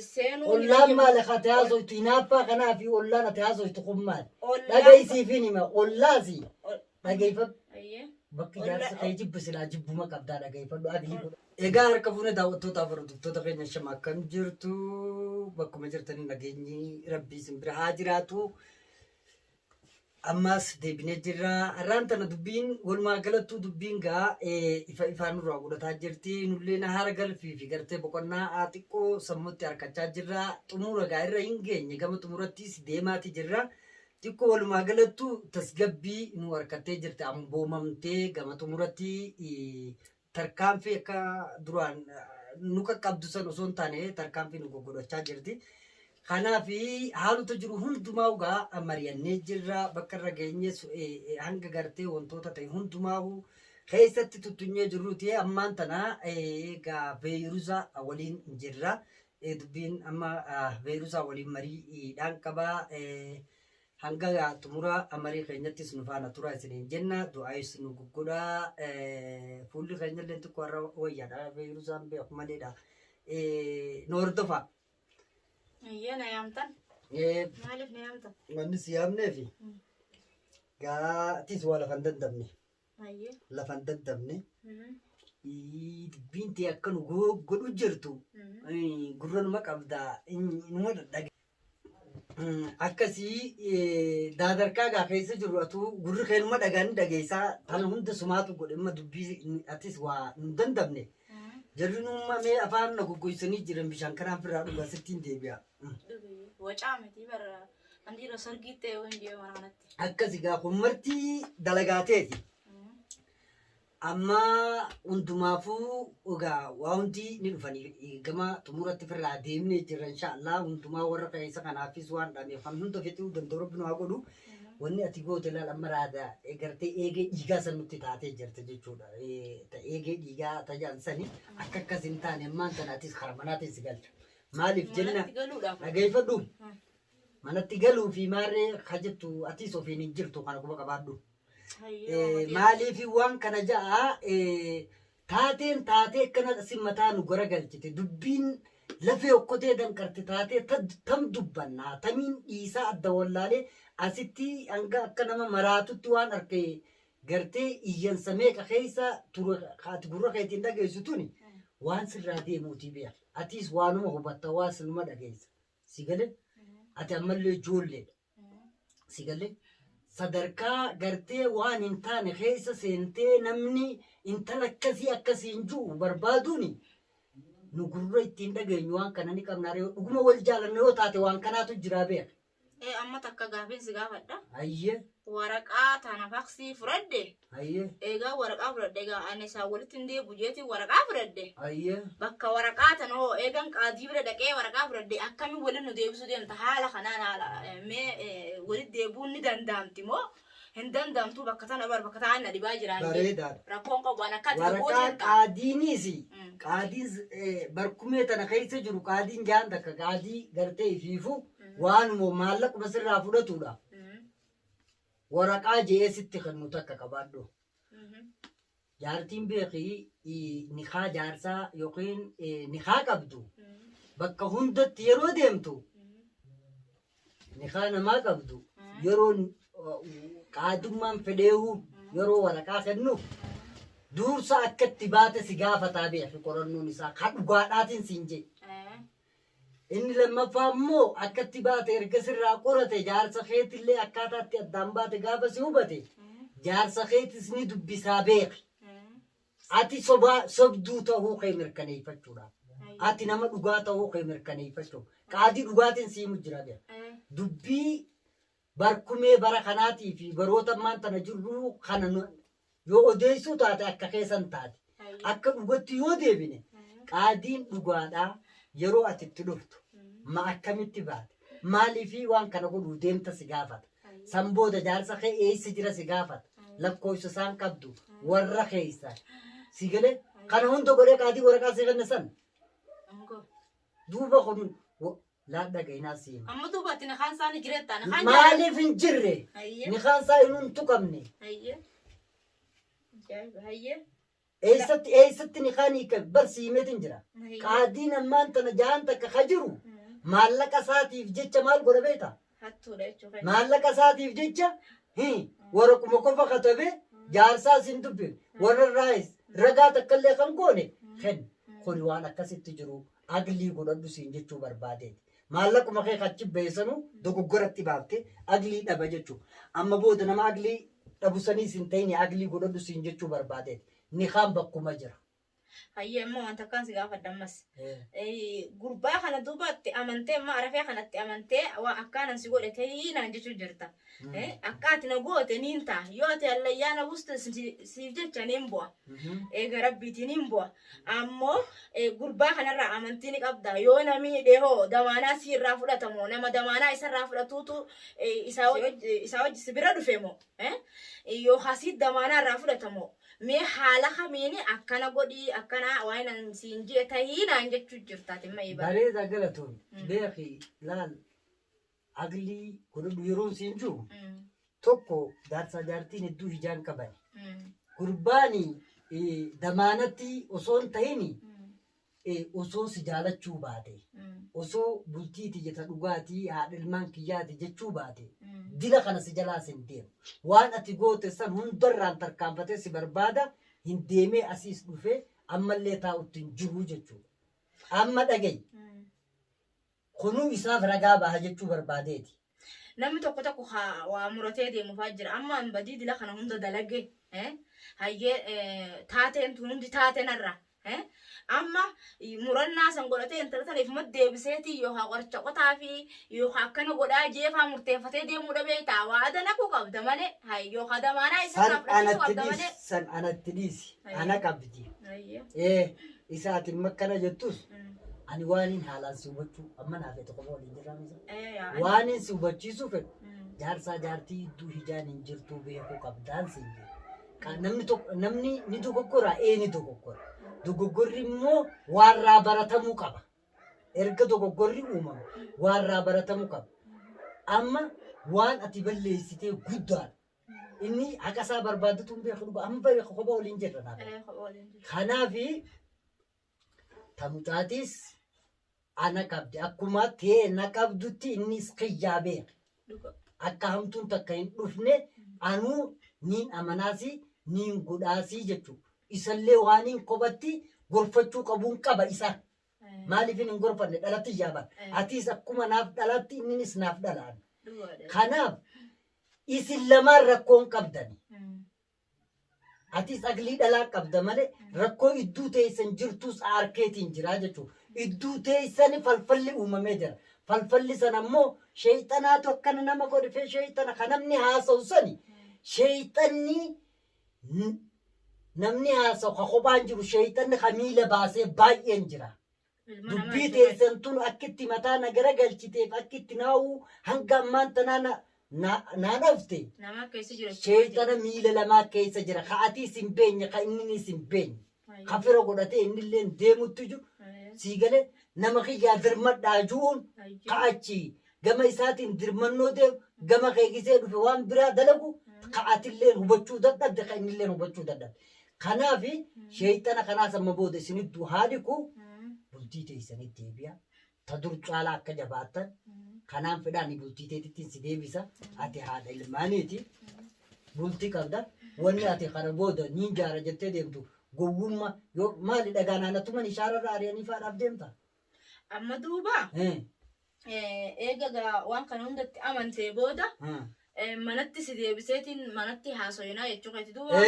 Seenuu Ollaan maali ka ati haasoytu hinaaffaa kanaa fi ollaan ati haasoytu kun maali? Ollaan- Dhaga'i siifin hima ollaasi dhageeffadhu. Ayyee. Bakki Olla- jaarsi kee jibbu silaa jibbuma qabdaa dhageeffadhu aglii godha. Egaa harka fuune daawwattootaaf hordoftoota keenya shama akkam jirtu bakkuma jirtanii nageenyi rabbii isin bira haa jiraatu. Ammas deebinee jirra. Har'aan tana dubbiin walumaa galattuu dubbiin gaa ifa ifaan nurraa godhataa jirti. Nullee na haara galfii fi gartee boqonnaa xiqqoo sammuutti harkachaa jirra. Xumura gaa irra hin geenye gama xumurattis deemaati jirra. Xiqqoo walumaa galattuu tasgabbii nu harkattee jirti. Amboomamtee gama xumuratti tarkaanfii akka duraan nu qaqqabdu san osoo hin taane tarkaanfii nu goggodhachaa jirti. Kanaaf haalota jiru hundumaa egaa mari'annee jirra. Bakka irra geenyes hanga gartee wantoota ta'e hundumaa keessatti tuttunyee jirruuti. Ammaan tana egaa Veeruza waliin jirra. Dubbiin amma Veeruza waliin mariidhaan qaba. Hanga xumura marii keenyattis nu faana tura isiniin jenna. Du'aayis nu guggodhaa. Fuulli keenyallee xiqqoo har'a wayyaadha. Veeruzaan beeku maleedha. Nu hordofaa. Ayyee na yaamtan. Maaliif na yaamtan? Wanni si yaamneefi gaatis waa lafa hin dandamne. Ayyee. Lafa hin dandamne. Dubbiin tee akka nu godhu jirtu gurra numa qabdaa numa dhadhage. Akkasii daadarkaa gaa keessa jiru atuu gurri kee numa dhagaa ni dhageessaa tana hunda sumaatu godhe amma dubbii atis waa hin dandamne. Jarri numma mee afaan na goggoysanii jiran bishaan kanaan firraa dhugaa sittiin deebi'a. Wacaa miti bara andiira sargii ta'e waan jee mana kanatti. Akkasi gaa kun marti dalagaateeti. Amma hundumaafuu egaa waa hundi ni dhufanii gama xumuratti firraa deemnee jirra inshaallah hundumaa warra keessa kanaafis waan dhameef kan hunda fixuu danda'u rabbi nu haa godhu. Wanni ati goote laal amma raada gartee eegee dhiigaa san nutti taatee jirti jechuudha. Ta eegee dhiigaa tajaan sani akka akkas hin taane ammaan tana atis kara manaatiin si galcha. Maaliif jenna Manatti galuudhaaf. dhageeffadhu manatti galuu fi maarree ka jettu atis ofiin hin jirtu kana quba qabaadhu. Maaliif waan kana ja'a taateen taatee akkana si mataa nu garagalchite dubbiin lafee okkotee danqarte taatee tam dubbannaa tamiin dhiisaa adda wallaalee asitti hanga akka nama maraatutti waan arke gartee iyyansa meeqa keessa ture ati gurra keetiin dhageessu tuni waan sirraa deemuutii beeka. Atis waanuma hubatta waa sinuma dhageessa. Si galee ati ammallee ijoolleedha. Si galee sadarkaa gartee waan hin taane keessa seentee namni intala akkasii akkasiin jiru barbaaduuni nu gurra ittiin dhageenyu waan kana ni qabna yoo dhuguma wal jaalanna yoo taate waan kanaatu jira beeka. Ee amma takka gaafiin si gaafadha. Hayyee Waraqaa tana faksii fudhadhe. hayyee Egaa waraqaa fudhadhe egaa ani isaan walitti hin deebi'u jeetiin waraqaa fudhadhe. hayyee. Bakka waraqaa tana hoo eegan qaadii bira dhaqee waraqaa fudhadhe akkamiin waliin nu deebisuu deemta haala kanaan haala mee walitti deebi'uun ni danda'amti moo hin danda'amtu bakka tana bar bakka ta'an na dhibaa jiraan. Bareedaadha. Rakkoon qabu waan akka ati Waraqaa gooteen ta'a. qaadiinis qaadiin barkumee tana keessa jiru qaadiin jaan takka qaadii gartee ifiifu waanuma maallaquma sirraa fudhatudha. Waraqaa je'ee sitti kennu takka qabaadhu. Jaartiin beekii nikaa jaarsaa yookiin nikaa qabdu bakka hundatti yeroo deemtu nikaa namaa qabdu yeroo qaadummaan fedheehu yeroo waraqaa kennuuf dursa akka itti baate si gaafataa beeki qorannoon isaa ka dhugaadhaatiin siin jedhe. Inni lammaffaa immoo akka itti baate erga sirraa qorate jaarsa keetillee akkaataa itti addaan baate gaafa si hubate jaarsa keetis ni dubbisaa beeki. Ati sobaa sobduu ta'uu kee mirkaneeffachuudhaaf. Ati nama dhugaa ta'uu kee mirkaneeffachuuf. Qaadii dhugaatiin siimu jira beeka. Dubbii barkumee bara kanaatii fi baroota ammaan tana jirru kana yoo odeessuu taate akka keessan taate. Akka dhugatti yoo deebine qaadiin dhugaadhaa yeroo ati itti dhuftu ma akkamitti baate maaliifii waan kana godhuu deemta si gaafata. San booda jaarsa kee eessa jira si gaafata. Lakkoofsa isaan qabdu warra keessa si galee kana hunda godhee qaadii waraqaa si kenna san duuba kun laadha ga'inaa si hima. Amma duuba ati nikaan isaanii jireetta nikaan Maaliif hin jirre Hayyee. nikaan isaa inuu hin tuqamne Hayyee. Ajaa'iba hayyee. Eessatti eessatti ni kaan hiikan bar siimeetiin jira. Qaadiin ammaan tana jahan takka ka jiru maallaqa isaatiif jecha maal godha beektaa? Hattuudha jechuudha. Maallaqa isaatiif jecha waraquma qofa katabee jaarsaas hin dubbifne warra irraayis ragaa takkallee kan goone kenna. Kuni waan akkasitti jiru aglii godhadhu siin jechuu barbaadeeti. Maallaquma kee achi beessanu dogoggoratti baaftee aglii dhaba jechuu. Amma booda nama aglii dhabu saniis hin ta'in aglii godhadhu siin jechuu barbaadeeti. Nikaan bakkuma jira. Hayyee amma wanta akkaan si gaafadha ammas. Gurbaa kana duuba itti amantee amma arafee kanatti amantee waan akkaanan si godhe ta'ii naan jechuu jirta. Akka ati na goote niin ta'a. Yoo ati hallayyaa na buuste siif jecha niin bu'a. Eega rabbiitiin niin bu'a. Ammoo gurbaa kanarraa amantii ni qabda. Yoo na miidhe hoo damaanaa si irraa fudhatamoo nama damaanaa isarraa fudhatuutu isaa wajji si bira dhufe moo yookaan si damaanaa irraa fudhatamoo mee haala kamiini akkana godhii akkana waan nan siin jee tahii naan jechuu jirta ati amma eebaa. Bareeda galatoon beeki laal aglii godhadhu yeroon siin jiru tokko jaarsaa jaartiin hedduu hijaan qaban. Gurbaani damaanatti osoo hin ta'in osoo si jaalachuu baate osoo bultiiti jeta dhugaatii haadha ilmaan kiyyaati jechuu baate dila kana si jalaas hin deemu. Waan ati goote san hundarraan tarkaanfatee si barbaada hin deemee asiis dhufee ammallee taa'utti hin jiru jechuudha. Amma dhagayi kunuu isaaf ragaa baha jechuu barbaadeeti. Namni tokko tokko waa muratee deemu fa'aa jira. Amma an badii dila kana hunda dalage. Hayyee taateen tun hundi taateen irra. Amma murannaa san godhatee intala tana ifuma deebiseeti yookaan qoricha qotaa fi yookaan akkana godhaa jeefaa murteeffatee deemuu dhabee ta'a. Waa ada naquu qabda malee yookaan damaanaa isa San irraa fudhachiisuu anatti qabda dhiisi. malee. San anatti dhiisi. Hayyee. Ana qabdi. Hayyee. Isa ati makkana jettus ani waan haalaan si hubachuu amma naaf tokko waliin jirraa misa. Waan si hubachiisuu fedhu jaarsaa jaartii hedduu hijaan hin jirtuu beekuu qabdaan siin jedhe. Namni tokko namni ni dogoggora ee ni dogoggora. Dogoggorri immoo waarraa baratamuu qaba. Erga dogoggorri uumamu waarraa baratamuu qaba. Amma waan ati balleessitee guddaadha. Inni haqa isaa barbaadatu hin beeku dhugaa amma beeku kophaa waliin jirra naaf. Kanaafi ta mucaatis ana qabdi akkuma tee na qabdutti innis kiyyaa beeka. Akka hamtuun takka hin dhufne anuu niin amanaasi niin godhaasii jechuudha. Isallee waaniin kophatti gorfachuu qabuun qaba isa. Maaliif hin gorfanne dhalatti yaaban. Atiis akkuma naaf dhalatti inninis naaf dhalaan. Kanaaf isin lamaan rakkoon qabdani. Atis aglii dhalaa qabda malee rakkoo idduu teessan jirtus harkeetiin jira jechuudha. Idduu teessan falfalli uumamee jira. Falfalli sana immoo sheexanaatu akkana nama godhifee sheexana kan namni haasa'u sani sheexanni namni haasa'u ka kophaan jiru sheexanni ka miila baasee baay'een jira. Dubbii teessan tun akkitti mataa na garagalchiteef akkitti naa'uu hanga ammaan tanaa na dhafte. Nama keessa jira. Sheexana miila lamaa keessa jira. Ka atiis hin beenye, ka inninis hin beenye. Ka fira godhatee innillee deemutti jiru. Sii galee nama kiyyaa dirmadhaa ju'uun ka achi gama isaatiin dirmannoo deemu gama kee gisee dhufe waan biraa dalagu ka atilleen hubachuu dadhabde ka innilleen hubachuu dadhabde. Kanaaf sheexana kanaas amma booda isinittuu haadhiku bultii teessanitti deebi'a. Ta dur caalaa akka jabaattan kanaan fedhaan bultii teetittiin si deebisa. Ati haadha ilmaaniiti. Bultii qabda. Wanni ati kana booda niin jaara jettee deemtu gowwummaa yoo maali dhagaa naannattuman ishaararra ari'anii faadhaaf deemta. Amma duuba eega gaa waan kana hundatti amantee booda manatti si deebiseetiin manatti haasoyinaa jechuu keeti duuba.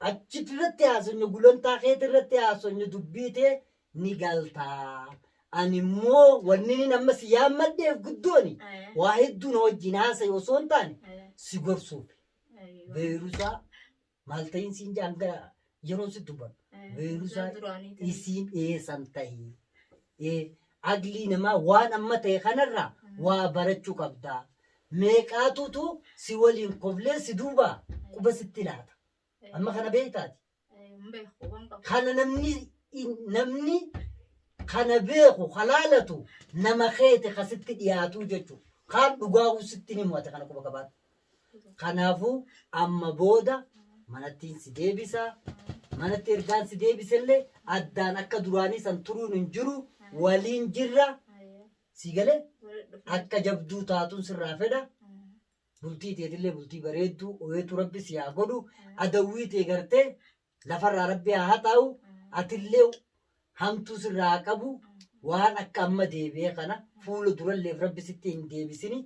Achitti irratti haasofne gulantaa keeti irratti haasofne dubbii tee ni galtaa. Ani immoo wanni inni amma si yaammadheef guddooni waa hedduu na wajjin haasa'i osoo hin taane si gorsuuf. Beerusaa maal ta'iin siin jaan gara yeroon si dubbadhu. Beerusaa isiin eessan ta'i. Aglii namaa waan amma ta'e kanarraa waa barachuu qabda. Meeqaatutu si waliin koflee si duuba quba sitti laata. Amma kana beektaati. Kana namni kana beeku halaalatu nama keete kasitti dhiyaatu jechuudha. Kaan dhugaa'uu sitti ni mo'ate kana quba qabaadhu. Kanaafuu amma booda manattiin si deebisa. Manatti ergaan si deebisellee addaan akka duraanii san turuun hin jiru waliin jirra si galee akka jabduu taatuun sirraa fedha. Bultii teetillee bultii bareedduu oyeetu rabbi si haa godhu adawwii tee gartee lafarraa rabbi haa haxaa'u atillee hamtuu sirraa haa qabu waan akka amma deebi'ee kana fuula duralleef rabbi sitti hin deebisini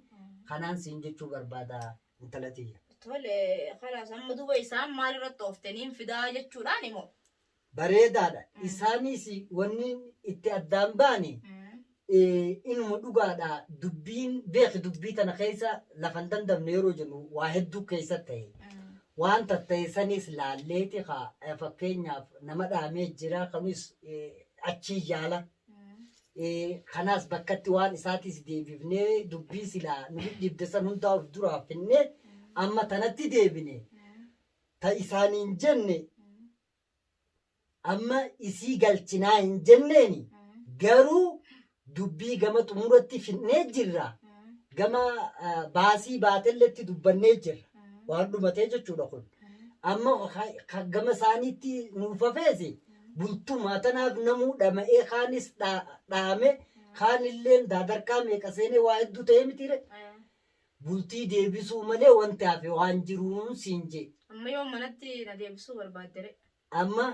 kanaan siin jechuu barbaada intala tiyya. Tole kalaas amma duuba isaan maal irratti ooftaniin fidaa jechuudhaan immoo. Bareedaadha. Isaanis wanni itti addaan baane inuma dhugaadha. Dubbiin beeki dubbii tana keessa lafa hin dandamne yeroo jennu waa hedduu keessa ta'e. Waan tatta'e sanis laalleeti haa fakkeenyaaf nama dhaamee jira kanis achii yaala. Kanaas bakkatti waan isaatis deebifnee dubbii silaa nu dhibde san hundaa of duraa finnee amma tanatti deebine ta isaaniin jenne amma isii galchinaa hin jenneeni garuu dubbii gama xumuratti finnee jirra gama baasii baatelletti dubbannee jirra waan dhumatee jechuudha kun amma gama isaaniitti nuuf hafeesi bultumaa tanaaf namuu dhama'ee kaanis dhaame kaanilleen daadarkaa meeqa seenee waa hedduu ta'ee mitiire bultii deebisuu malee wanti hafe waan jiruun siin jee. Amma yoo manatti na deebisuu barbaaddere. Amma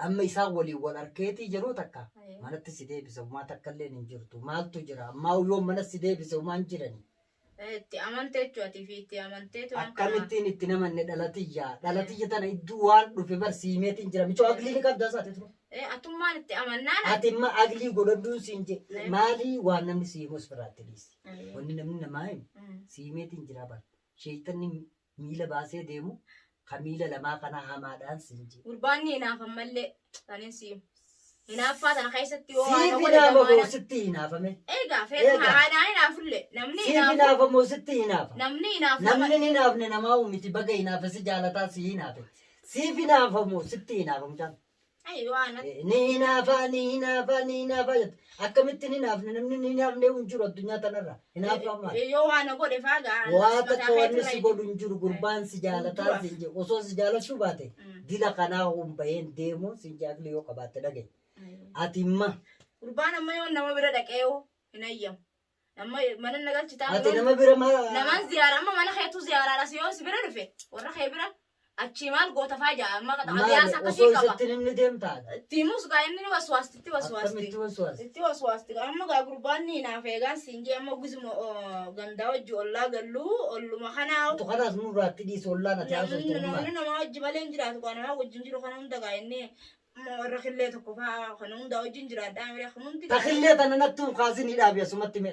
amma isaan waliin wal arkeetii yeroo takka manatti si deebise homaa takka illee hin jirtu maaltu jira ammaa yoo mana si deebise homaan jirani. Itti amantee jechuudha fi itti amanteetu waan kana. Akkamittiin itti namanne dhalatiyya dhalatiyya tana iddoo waan dhufe bar siimeetiin jira michoo aglii ni qabda isaati ture. Atummaan itti amannaan. Ati imma aglii godhadhuun siin je maalii waan namni si himus biraatti dhiisi. Wanni namni namaa himu siimeetiin jira bar sheeyxanni miila baasee deemu ka miila lamaa kana hamaadhaan siin je. Gurbaan ni hinaafan mallee kanin siim. Hinaaffaa tana keessatti yoo Siif waan hinaafa moo sitti hinaafame? Egaa feetu Egaa. haadhaan hinaafullee namni Siif hinaafu hinaafa moo sitti hinaafa? namni hinaafu Namni hin hinaafne namaa miti baga hinaafe si jaalataa si hinaafe. Siif hinaafa moo sitti hinaafa mucaan? Ay waan Ni hinaafaa ni hinaafaa ni hinaafaa jette. Akkamitti hin hinaafne namni hin hinaafne hin jiru addunyaa tanarra. Hinaaffaa maali? yoo waan godhe faa gaa Waa takka wanni si godhu hin jiru gurbaan si jaalataa si jedhu osoo si jaalachuu baate dila kanaa hin baheen deemu si jaakli yoo qabaatte dhagaye. Ati imma Gurbaan amma yoo nama bira dhaqee yoo hin ayyamu. Amma mana na galchitaa ati nama bira maa namaan ziyaara amma mana keetu ziyaaraadha si yoo si bira dhufe warra kee bira achii maal goota faa jaa amma maali qadiyaasa akkasii osoo qaba. isatti namni deemtaa Tiimus gaa inni ni waswaasti itti waswaasti. akkamitti waswaasti? Itti waswaasti amma gaa gurbaan ni naaf eegaan siin jee amma guzuma gandaa wajji ollaa galluu olluma kanaa Tu kanaas nurraatti dhiisi ollaan ati haasoftu namni maali? namaa wajji malee hin jiraatu gaa namaa wajjin jiru kana hunda gaa inni warra killee tokko faa kana hunda wajjin jiraadhaa mire kan hundi Takillee tana nattuu kaasinii dhaabi asumatti mee.